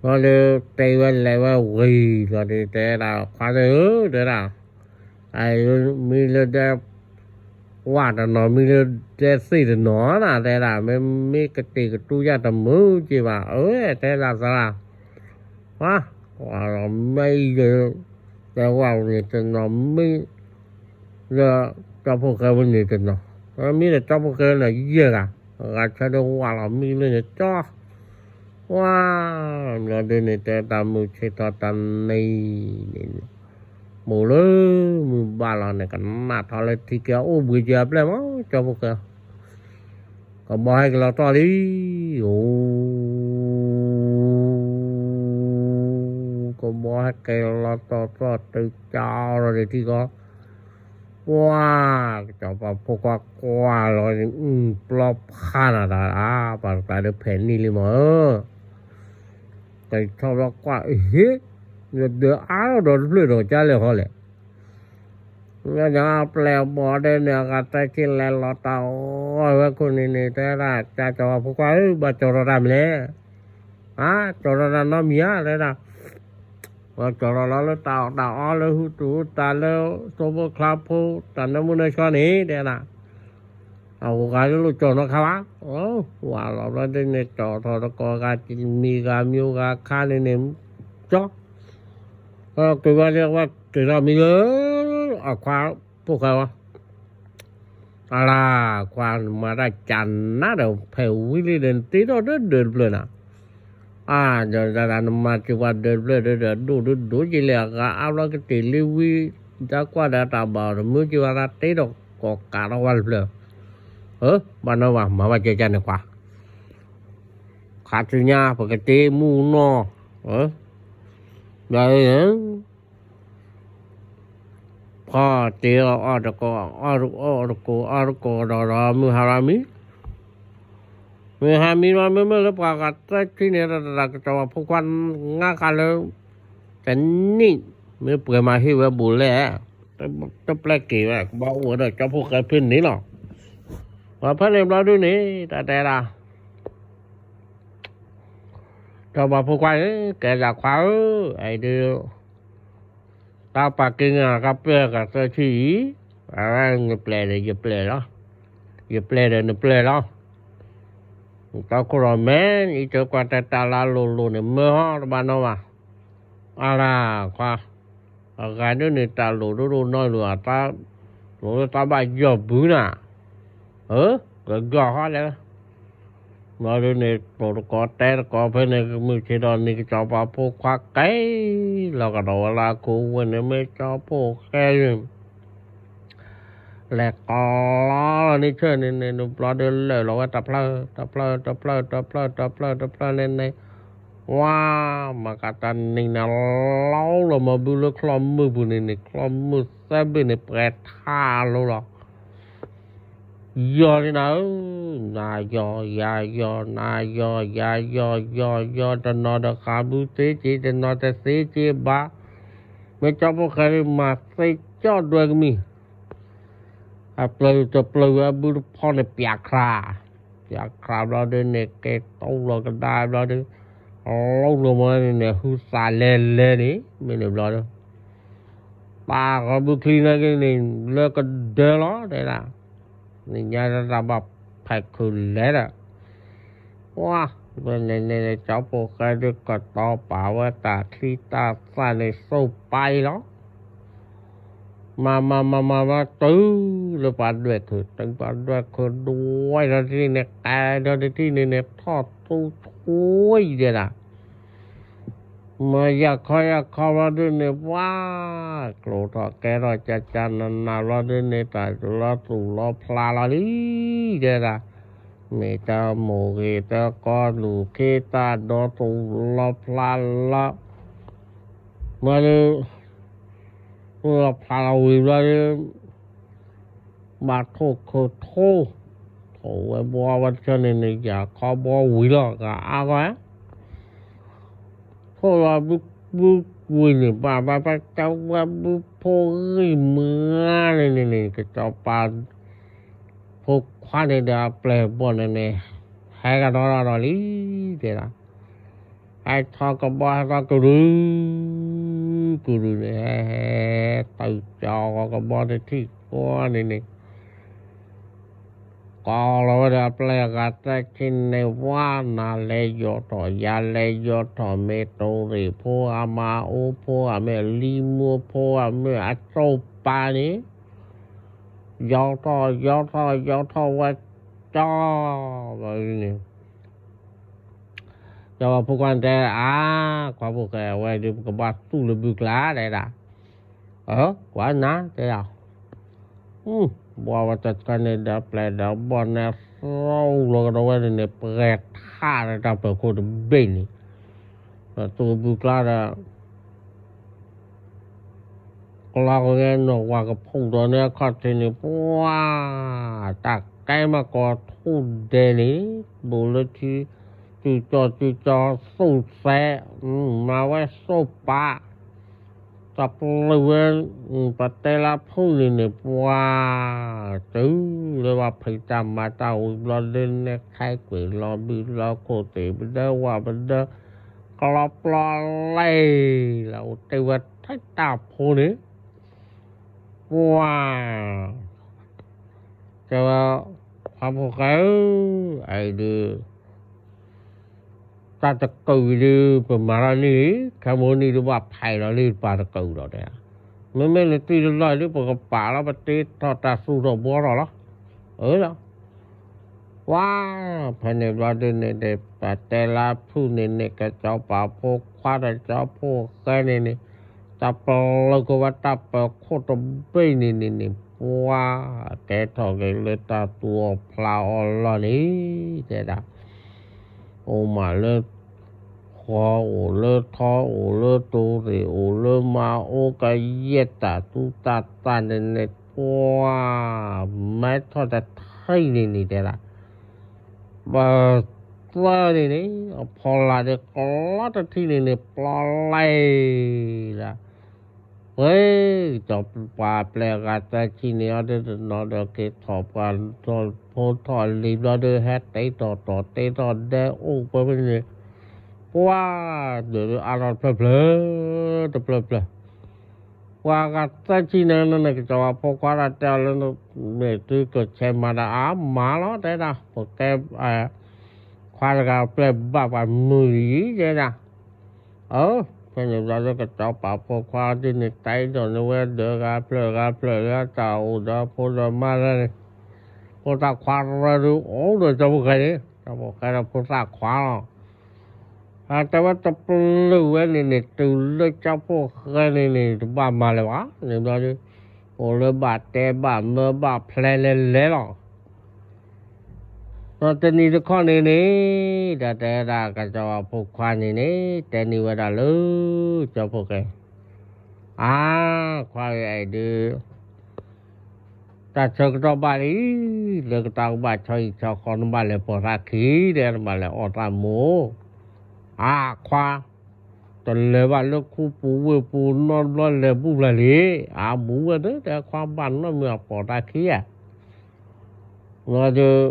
ဒုး တဲဝဲလဲၤဝဲဝံၤလီၤဒုး တဲဒၣ် ခွါသ့ၣ်ဧၢ တဲဒၣ် အမံၤလၢဒဲ ဝၣ်တနီၤ မံၤလၢဒဲသ့ၣ်တနီၤနၤ တဲဒၣ် မ့မ့ၢ်ကတ့ၢ်ကတူၢ်ယၢ်တမုာ်က့ၤဘၣ် အၢ တဲဒၣ်သရၣ် ဝါ ဝၣ်လီၤမံလၢ တဲဝၣ်န့ၣ်တနီၤ မံလၢ ကၠီဖိဃဲဝဲန့ၣ်တနီၤ မံလၢကၠီဖိဃဲန့ၣ်ယဲၢ်ဂၤ ဂၤဆၢဒိၣ်ဝၣ်လီၤမံလၢန့ၣ်ကၠီ ဝါ ဘျီဒုးန့ၣ် တဲတၢ်မုၢ်ဆ့ၣ်ထီၣ်တနံၤန့ၣ် မိၢ်လၢမုၢ်ဘၣ်လီၤန့ၣ် ကနၣ်ထီၣ်လၢထံကဲအိၣ်ဘှံးက့ၤအပျဲၢ်မး ကၠီဖိဃဲ ကဘီဟဲက့ၤလီၤတီၢ်လံ အိ ကဘီဟဲက့ၤလီၤတီၢ်တီၢ်တုၤကၠီလီၤန့ၣ်ထံကီၢ် ပှၤ ကစီၤပၤဖိခွါကွၢ်လီၤန့ၣ် ပျီဖးနၤတၢ် ပှၤတကျါဒုးဖဲးနံၣ်လံမးဧၢ ကဆီဘျီကွၢ် ဟ့ ယဒၢးအါထီၣ်ဒီးတဖျၢၣ်ဒီးကၢ်လဲၣ်ဟီလဲၣ် လၢညါအပျဲၢ်အဘီၣ်ဒဲးန့ၣ် အဂၤသၢဆံလဲၤလီၤတၢ်အီၣ်ဝဲခိၣ်န့ၣ်န့ၣ် တဲဒၣ် ကၠီကၠီၤပၤဖိခွါဧၢ ဘၣ်ကၠီၤထီၣ်တၢ်မနုၤလဲၣ် ဟါ ကၠီၤထီၣ်တၢ်နီတမံၤဧါ တဲဒၣ် ပှၤကၠီၤထီၣ်လီၤလၢတၢ်အီၣ်တၢ်အီလၢဟူတူၢ်ဟူတၢ်လၢ သိဖိကျါဖိ တၢ်နၢမူနၢဆှီန့ၣ် တဲဒၣ် အဝဲဂၤလၢလိၣ်ကၠီၤနီတခါဘၣ် ဝၢ်လီၤဘျီဒ်န့ၣ် ကၠီၤထီၣ်တကီၢ်ဂၤ မံၤဂၤမံၤဂၤခါန့ၣ်န့ၣ် ကၠီ က့ၤဝဲလၢဝဲက့ၤထီၣ်မံလၢ အခွါဖိၣ်ဃဲဝဲ, အလၤ, ခွါနမၤတၢ်ကနးဒီး ဖဲဝံၤလံဒီး နတ့ထီၣ်ဒၢဒၢတဖျၢၣ်နၤ, အါ, ဒီးနမၤစၢၤပှၤဒၢတဖျၢၣ်ဒီး ဒိၣ်ဒိၣ်ဒိၣ်က့ၤလဲၣ် အဂၤအါဘျီကတ့ၢ်လံဝံၤ, တၢ်ကွၢ်ဒီးတၢ်ဘၣ်အီၤတမုာ်က့ၤဝဲ တၢ်တ့ထီၣ်ကိးကးထီၣ်ဝဲတဖျၢၣ်, ဘၣ်နီၢ်ဘၣ် မၤဘၣ်ကဲကန့ၣ်ခွါ ခါဆူညါ ပကတ့မူနီၢ်, ဘျီ ဖီတ့အီၣ်တကိး အီၣ်တကိး အီၣ်တကိး အီၣ်တကိးဒီးဒီး မုၢ်ဟါရၤမံ, မုၢ်ဟါမံလီၤ မ့မ့ၢ်လၢပှၤဂၤသၢဆံန့ၣ် တၢ်ကစီၣ်ပှၤဖိခွါ ငါးခါလၢ တနံၣ် မ့ၢ်ပှဲၤမၤဟ့ၣ်ဝဲဘူးလဲၣ်, တပျဲက့ၤဝဲ ကဘၣ်အိၣ်ဝဲဒီးကၠီဖိၣ်ဃဲဖဲန့ၣ်လီၤ, ပှၤဖဲန့ၣ်ဘျီဒုန့ၣ် တၢ်တဲဒၣ် ဒီးပှၤဖိခွါန့ၣ် ကဲဒၣ်ခွါဧၢ, အံၤဒုး တၢ်ပာ်က့ၤန့ၣ် ကပၢၢ်ကသၢဆံအံၤ, အဝဲနပျဲၢ်ဒီးယပျဲၢ်လီၤ, ယပျဲၢ်ဒီးနပျဲၢ်လီၤ, တၢ်ခိၣ်ဒီးမဲ အံၤတကွၢ်တၢ်တၢ်လၢလိၤလိၤန့ၣ် မၢဟီတဘၣ်နီၢ်ဘၣ်, အလၤခွါ အဂၤဒ်န့ၣ် တၢ်လိၣ်ဒိၣ်ဒိၣ်နီၢ်လိၤ အတၢ်လိၣ်လၢတၢ်ဘၣ်ယီၢ်ဘုနၤ, ဧၢ, ကဂီၢ်ဟီလဲၣ်, ဘျီဒ်န့ၣ် တိၢ်တကိးတဲတကိးဖဲန့ၣ် မုၢ်ဆ့ၣ်ဒီးန့ၣ် ကစီၤပၤဖိခွါကဲလီၤကဒီးဝဲလၢအခိၣ်ဝဲန့ၣ် မ့ၢ်ကၠီဖိၣ်ဃဲ လဲၤကလီလီၤန့ၣ်ဆၢန့ၣ်န့ၣ် ဘျီဒ်လၢာ်လီၤဝဲတဖျၢၣ် တဖျၢၣ် တဖျၢၣ် တဖျၢၣ် တဖျၢၣ် တဖျၢၣ်န့ၣ်န့ၣ် ဝါ မၤကတၢ်နံၤန့ၣ် လီၤလီၤမၤဘုလၢချီၣ်မုၢ်ပူၤန့ၣ်န့ၣ် ချီၣ်မုၢ်သၢဘ့ၣ်န့ၣ် ပှဲၤထါလိၤလီၤ ယီၤန့ၣ်နၤဧၢ, နၤယီၤ ယၤယီၤ နၤယီၤ ယၤယီၤ ယီၤယီၤ တနီၤဒီးဃးဘုသ့က့ၤ တနီၤတသ့က့ၤဘၣ်, မ့ၢ်ကၠီဖိၣ်ဃဲမၤသ့ကၠီဒွဲကမံၤ အပျၢၤတပျၢၤဝဲအဘုတဖီန့ၣ် ပျးခရး, ပျးခရးဘျီဒ်န့ၣ် ကဲတိလီၤကဒါဘျီဒ်, လီၤလီၤမၤန့ၣ်န့ၣ် ဟုသးလဲၤလဲၤန့ၣ် မ့ၢ်န့ၣ်ဘျီဒ်, ပာ်ဃီဘုချံန့ၣ်က့ၤန့ၣ် လၢကဒၢလီၤ တဲဒၣ်, နညါတၢ်ဘၣ်ဖဲးခုးလဲၤဒီး ဝါ, ဝဲန့ၣ်န့ၣ် ကၠီဖိၣ်ဃဲဒ်ကတီၤပာ်ဝဲတၢ်ချံတၢ်သၣ်န့ၣ် စိၢ်ပာ်အံၤလီၤ မၤမၤမၤမၤမၤတုၤလၢပှၤဒွဲၣ်ခုး တုၤပှၤဒွဲၣ်ခုးဒွဲၣ်ဒီးတထံၣ်န့ၣ် ကဲဒီးတထံၣ်န့ၣ်န့ၣ် ထီၣ်သူဆိအံၤဒဲဒၣ်, မၤယၢ်ခီယၢ်ခီဘျီဒ်န့ၣ် ပှၤ, ကျိၤထီၣ်ကဲထီၣ်ကၢ်ကၢ်နးနးဘျီဒ်န့ၣ် တၢ်လီၤသူၣ်လီၤဖျးလီၤလံ, ဒဲဒၣ်, မ့ၢ်တၢ်မိၢ်ဂ့ၤတၢ်ကီလူၤခ့တၢ်ဒီသူၣ်လီၤဖျးလီၤ မ့ၢ်လၢ လီၤဖျးလီၤဝံၤဘျီဒီး ဘၣ်ထိၣ်ခိၣ်ထိၣ်, ထိၣ်ဝဲဘှီဝဲတဆၢန့ၣ်န့ၣ် ယၤခီဘှီဝံၤလီၤ ဂၤအါဂီၢ်, ထိၣ်လီၤဘုဘုဝံၤန့ၣ် ဘၣ်ဘၣ်ဘၣ်တဝဲဘုဖိဂံၢ်မုၢ်န့ၣ်န့ၣ်န့ၣ် ကစီၤပၤ ဖိခွါန့ၣ်ဒီးအပျဲၢ်ဘီၣ်န့ၣ်န့ၣ် ဟဲကဒီးဒီးလံ တဲဒၣ် ဟဲထီၣ်ကဘီ ဟဲထီၣ်ကရူၢ် ကရူၢ်န့ၣ် ဟဲဟဲ တုၤကၠီကဘီတထံၣ်ကွၢ်န့ၣ်န့ၣ် ကိးလီၤဝဲဒီးအပျဲၢ်အဂၤသၢဆံန့ၣ် ဝါ နၤလဲၤယီၤထီၣ် ယၤလဲၤယီၤထီၣ် မ့ၢ်တိရ့ၣ်ဖိဧါ မၤအိဖိဧါ မ့ၢ်လံမိၢ်ဖိဧါ မ့ၢ်အစိၢ်ပၤန့ၣ် ယီၤထီၣ် ယီၤထီၣ် ယီၤထီၣ်ဝဲကၠီ ဘၣ်န့ၣ် ကၠီဖိခွါတဲ အါ ခွါဖိၣ်ဃဲ အဝဲဒုးပကဘၣ်သူၣ်လၢဘုကျါ တဲဒၣ် အၢ ကွၢ်နၤ တဲဒၣ် ဘှီဝဲတဆၢန့ၣ်ဒီး ပျဲၢ်ဒီးဘီၣ်န့ၣ် သီလီၤကဒီးဝဲန့ၣ်န့ၣ် ပှဲၤထါဒီးတၢ်ပၢၤခိၣ်တဘ့ၣ်န့ၣ် ဒီးသူၣ်ဘုကျါဒီး ကျီကဂဲနီၢ်ဝၤကဖီၣ်ဒီးန့ၣ် အခီၣ်ထံးန့ၣ် ပှၤ တၢ်ကဲမၤကီၤထူၣ်ဒဲးန့ၣ် ဘူးလၢထံ စုကၠီစုကၠီ သူၣ်စဲး မၤဝဲစိၢ်ပၤ တၢ်ပျုၢ်ဝဲ ပတဲလၢဖုၣ်န့ၣ်န့ၣ် ပှၤ တုၤလၢဘၣ်ဖံးတၢ်မၤတၢ်ဝံၤဘျီဒ်န့ၣ် ခဲကွံာ်လီၤဘုလီၤခိၣ်သ့ၣ်ပဒၢဝၣ်ပဒၢ ကလီပျီလဲၣ် လၢအိၣ်တ့ၢ်ဝဲထဲတၢ်ဖိန့ၣ် ပှၤ တဲဝဲ ခွါဖိၣ်ဃဲဧၢ အံၤဒုး တၢ်တကုးအံၤဒုး ပမၤထီၣ်န့ၢ်လံ, ခဲမုၢ်နံၤဒုးဘၣ်ဖးလီၤလံ ပှၤတကုးဒီးတဲ, မ့မ့ၢ်နတံၢ်တလီၢ်အံၤဒုး ပကပာ်လီၤ ပတ့ထီၣ်တၢ်သူၣ်ထီၣ်ဘှီထီၣ်လီၤ. အၢလီၤ. ပှၤ ဖဲန့ၣ်ဘျီဒုးန့ၣ် ပတဲလၢဖုၣ်န့ၣ်န့ၣ် ကစီၤပၤဖိခွါဒီးကၠီဖိၣ်ဃဲန့ၣ်န့ၣ် တၢ်ပျၢၤကဝဲတၢ်ပၢၤခိၣ်တဘ့ၣ်န့ၣ်န့ၣ်န့ၣ် ပှၤ ကဲထီၣ်က့ၤလၢတၢ်သူၣ်အီၣ်ဖျးအီၣ်လီၢ်န့ၣ် တဲဒၣ် အိၣ်မးလၢ ဃီအိၣ်လၢထီအိၣ်လၢတိၤရ့ၣ်အိၣ်လၢမါအိၣ်ကယဲၢ်တၢ်သူတၢ်သၣ်န့ၣ်န့ၣ် ပှၤ မဲထီၣ်တထံၣ်န့ၣ်န့ၣ်တဲဒၣ် ပသၢန့ၣ်န့ၣ် အဖီလာ်ဒုးကျီတထံၣ်န့ၣ်န့ၣ် ပျီလဲၣ်ဒၣ် ဝဲ ကစီၤပၤပျဲၢ်အဂၤသၢဆံန့ၣ် အီၤဒုးတနီၤဒီးက့ၤထီၣ်ပှၤ ဖိထီၣ်လံၤဘျီဒုးဟဲတ့ထီၣ်တီၤတ့ထီၣ်ဒဲအိၣ်ပှဲၤဖဲန့ၣ် ပှၤ ဒုးဒုးအါထီၣ်တဖျၢၣ်ဖျၢၣ် တဖျၢၣ်ဖျၢၣ် ပှၤဂၤသၢဆံန့ၣ်န့ၣ် ကစီၤပၤဖိခွါတၢ်တဲအီၤလၢ မ့ၢ်သုကဆဲးမၤတၢ်အါမးလီၤ တဲဒၣ် ပကဲ ခွါတဂၤပျဲၢ်ဘၣ်ပှၤမုၢ်လံ တဲဒၣ် အၢ ဖဲန့ၣ်ဘျီဒုးကစီၤပၤဖိခွါဒုးန့ၣ် တဲဒိးန့ၢ်ဝဲဒၢးဂၤဖျၢၣ်ဂၤဖျၢၣ်လၢတၢ်အိၣ်ဒီးဖိဒီးမါလၢန့ၣ် ဖိသၣ်ခွါရၢဒုးအိၣ်ဒီးကၠီဖိၣ်ဃဲန့ၣ် ကၠီဖိၣ်ဃဲဒီးဖိသၣ်ခွါလီၤ အတဲဝဲတပလုာ်ဝဲန့ၣ်န့ၣ် တုၤလၢကၠီဖိၣ်ဃဲန့ၣ်န့ၣ် တဘၣ်မၤလၢၤဘၣ် န့ၣ်ဘျီဒုး အိၣ်လၢဘၣ်တဲဘၣ်မၢဘၣ်ဖျဲလဲလဲလီၤ ဒီးတနံၤတခီန့ၣ်န့ၣ် တၢ်တဲဒၣ်ကစီၤပၤဖိခွါန့ၣ်န့ၣ် တဲန့ၢ်ဝဲဒၣ်လၢ ကၠီဖိၣ်ဃဲ အါ ခွါဂ့ၤအဲၣ်ဒုး တၢ်ဆၢကတီၢ်ဘၣ်လံ လၢကတၢ်ကဘၣ်ဆီဟံၣ်ဆီဃီ နဘၣ်လဲၤပိာ်သးခံ တဲ နဘၣ်လဲၤအီၣ်သးမိၢ် အါ ခွါ တလဲၤဘၣ်လၢခူပူၤဝ့ၢ်ပူၤနီတဘျီလဲၤဘူၣ်ဖျါလံ အါ ဘူးဝဲသ့ၣ်တဲခွါဘၣ်နီတမံၤအပိာ်သးခံဧါ ဘျီဒုး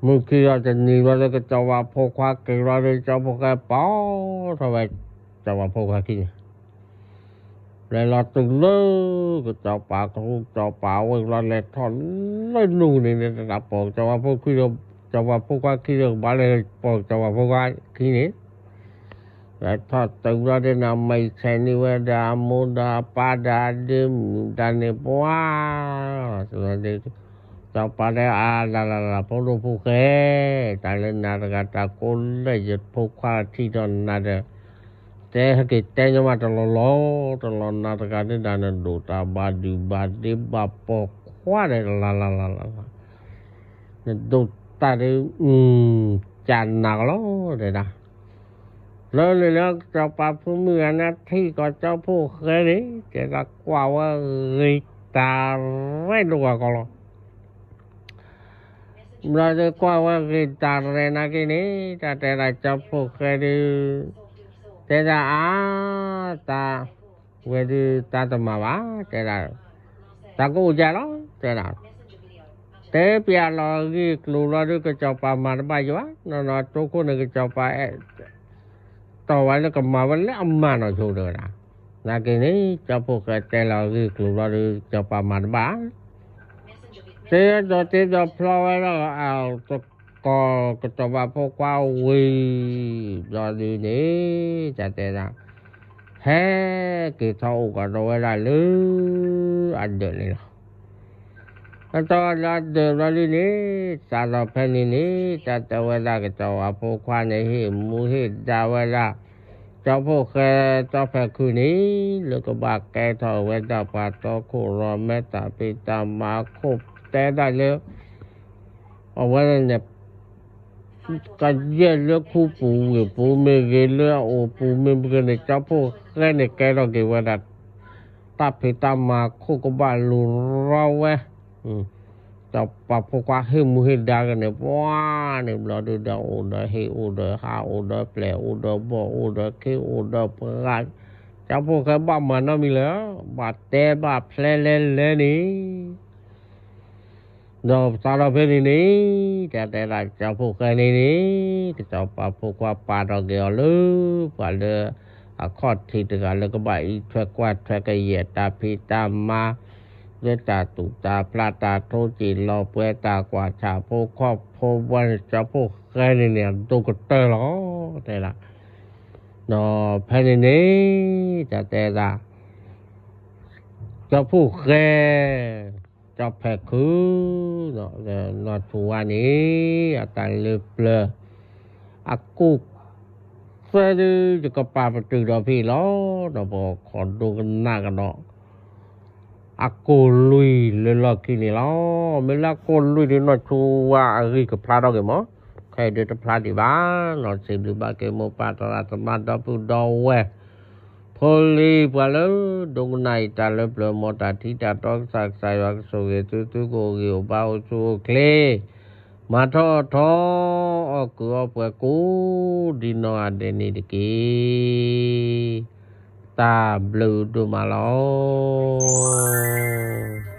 မုၢ်ခံဒီးတနံၤဘျီဒုး ကစီၤပၤဖိခွါက့ၤဘျီဒုး ကၠီဖိၣ်ဃဲပိာ်ထီၣ်ဝဲ ကစီၤပၤဖိခွါခံန့ၣ် လဲၤလီၤတုၤလၢ ကစီၤပၤကရူၢ်ကစီၤပၤဝ့ၢ်ဘျီ လဲၤထီၣ်လၢနူၢ်န့ၣ်န့ၣ် တၢ်ပိာ်ကစီၤပၤဖိခွါခံဒီး ကစီၤပၤဖိခွါခံဒီးကဘၣ်လဲၤပိာ်ကစီၤပၤဖိခွါခံန့ၣ် လဲၤထီၣ်တုၤဘျီဒုးန့ၣ် မၤဆဲးန့ၢ်ဝဲဒၣ်အမိၢ်ဒီးအပၢ်ဒီးအဒ့မုၣ်ဒၣ်န့ၣ် ပှၤ စီၤပၤတဲအါလၢ်လၢ်လၢ် ဖိဒိၣ်ဖိၣ်ဃဲ တၢ်လၢနၤတဂၤတၢ်ကိးလၢယဖိခွါထံၣ်ဒီးနၤဒီး တဲဟဲက့ၤတဲညီမးတလီၢ်လီၢ် တလီၢ်နၤတဂၤဒုးဒၣ် နဒိၣ်တၢ်ဘၣ်ဒုၣ်ဘၣ်ဒ့ဘၣ်ပိာ်ခွါဒီးလၢ်လၢ်လၢ်လၢ် နဒိၣ်တၢ်ဒုး ကၢ်နၤကလီၤ တဲဒၣ် လၢန့ၣ်လၢကစီၤပၤဖိမုၣ်ဂၤန့ၣ်ထံၣ်ကီးကၠီဖိၣ်ဃဲန့ၣ် တဲဒၣ်ကွၢ်ဝဲဂ့ၤတၢ်ရဲၣ်ဒိၣ်ဂၤကီးလီၤ ဘျီဒုးကွၢ်ဝဲဂ့ၤတၢ်ရဲၣ်နာ်က့န့ၣ် တၢ်တဲဒၣ်ကၠီဖိၣ်ဃဲဒုး တဲဒၣ်အါ တၢ် ဝဲဒုးတၢ်တမၤဘၣ် တဲဒၣ် တၢ်ကအိၣ်ယၤလီၤ တဲဒၣ် တဲပျးလီၤဂ့ၢ်ကျိၤလီၤဒုး ကစီၤပၤမၤတဘၣ်ယၤဘၣ် နီၢ်နီၢ်တိခိၣ်န့ၣ် ကစီၤပၤအဲၣ် တီၢ်ဝဲလၢကမၤဝဲလၢအမၤနီၢ်ဆိတဝဲဒၣ် နာ်က့န့ၣ် ကၠီဖိၣ်ဃဲတဲလီၤဂ့ၢ်ကျိၤလီၤဒုး ကစီၤပၤမၤတဘၣ် တဲဒီးတဲဒီးဖျီဝဲဒၣ် အတကီၢ်ကစီၤပၤဖိခွါဝံၤ ဘျီဒုးန့ၣ် တၢ်တဲဒၣ် ဟဲက့ၤထီၣ်အိၣ်ကဒီးဝဲဒၣ်လၢ အဒၢးန့ၣ်လီၤ. အတီၢ်လၢအဒၢးဘျီဒုးန့ၣ် စးထီၣ်ဖဲန့ၣ်န့ၣ် တၢ်တဲဝဲဒၣ်ကစီၤပၤဖိခွါန့ၣ် ဟ့ၣ်မူဟ့ၣ်ဒါဝဲဒၣ် ကၠီဖိၣ်ဃဲတီၢ်ဖဲခုန့ၣ် လၢကဘၣ်ကဲထီၣ်ဝဲဒၣ်ပှၤတီခိၣ်ရိၣ်မဲတၢ်ဖံးတၢ်မၤခိၣ်တဲဒၣ်လၢ အဝဲန့ၣ် ကယဲၢ်လၢခူပူၤဝ့ၢ်ပူၤမ့ၢ်ဂ့ၤ လၢအအိၣ်ပူၤမ့ၢ်ဂ့ၤန့ၣ် ကၠီဖိၣ်ဃဲန့ၣ်ကဲထီၣ်က့ၤဝဲဒၣ် တၢ်ဖံးတၢ်မၤခိၣ်ကဘၣ်လူၤရီဝဲ ကစီၤပၤဖိခွါဟ့ၣ်မူဟ့ၣ်ဒါက့ၤန့ၣ် ပှၤန့ၣ်ဘျီဒုးဒီးအိၣ်ဒီးဟ့ၣ်အိၣ်ဒီးဟးအိၣ်ဒီးပျဲၢ်အိၣ်ဒီးဘီၣ်အိၣ်ဒီးခ့အိၣ်ဒီးပှၤ ကၠီဖိၣ်ဃဲဘၣ်မၤနီတမံၤလၢၤ ဘၣ်တဲဘၣ်ဖျဲလဲလဲန့ၣ် ဒီးစးထီၣ်ဖဲန့ၣ်န့ၣ် တၢ်တဲဒၣ်ကၠီဖိၣ်ဃဲန့ၣ်န့ၣ် ကစီၤပၤဖိခွါပာ်ထီၣ်က့ၤအီၤလၢ ပှၤလၢအခီၣ်ထံးတဂၤလၢကဘၣ်အံးထွဲကွၢ်ထွဲကယဲၢ်တၢ်ဖံးတၢ်မၤ လၢတၢ်သူၣ်တၢ်ဖျး တၢ်ထိစ့ၣ်လီၤပှဲၤ တၢ်ကွၢ်ဆၣ်ဖိခီၣ်ဖိဝဲန့ၣ် ကၠီဖှိၣ်ဃဲန့ၣ်န့ၣ် အဒိၣ်ကတၢၢ်လီၤ တဲဒၣ်. ဒီးဖဲန့ၣ်န့ၣ် တၢ်တဲဒၣ် ကၠီဖှိၣ်ဃဲ ကၠီဖဲးခု နီၢ်ဆူၣ်ဝါန့ၣ် အတၢ်လၢပျၢၤ အကိၣ်သၢဒု ယကပာ်ပတုာ်ဒီးဖဲအံၤလီၤ. ဒီးပခိးဒိကနၣ်ကဒီး အကိၣ်လွံၢ်လၢလီၢ်ခံန့ၣ်လီၤ. မ့ၢ်လၢအကိၣ်လွံၢ်ဒု နီၢ်ဆူၣ်ဝါအဂံၢ်ကဖျါထီၣ်က့ၤမး, ခဲအံၤဒုတဖျါဒံးဘၣ်. နီၢ်စံးဘျုးဘၣ်က့ၤမိၢ်ပၢ်သရၣ်သမါ ဒီပုၢ်ဒီဝဲၢ် ဖိလံၤပှၤလၢ ဒိကနၣ်အံၤတၢ်လၢပျၢၤ မ်တၢ်ထံတၢ်တီကစၢ် ကစၢ်ယွၤကဆိၣ်ဂ့ၤသု သုကအိၣ်ဂံၢ်အိၣ်ဘါ အိၣ်ဆူၣ်အိၣ်ချ့ မၤထီၣ်အီၣ်ထီ အီၣ်ကုာ်အီပှဲၤကိး ဒ်နီၢ်ဂၤဒဲးန့ၣ်တက့ၢ်. တၢ်ဘျုးဒိၣ်မးလီၤ.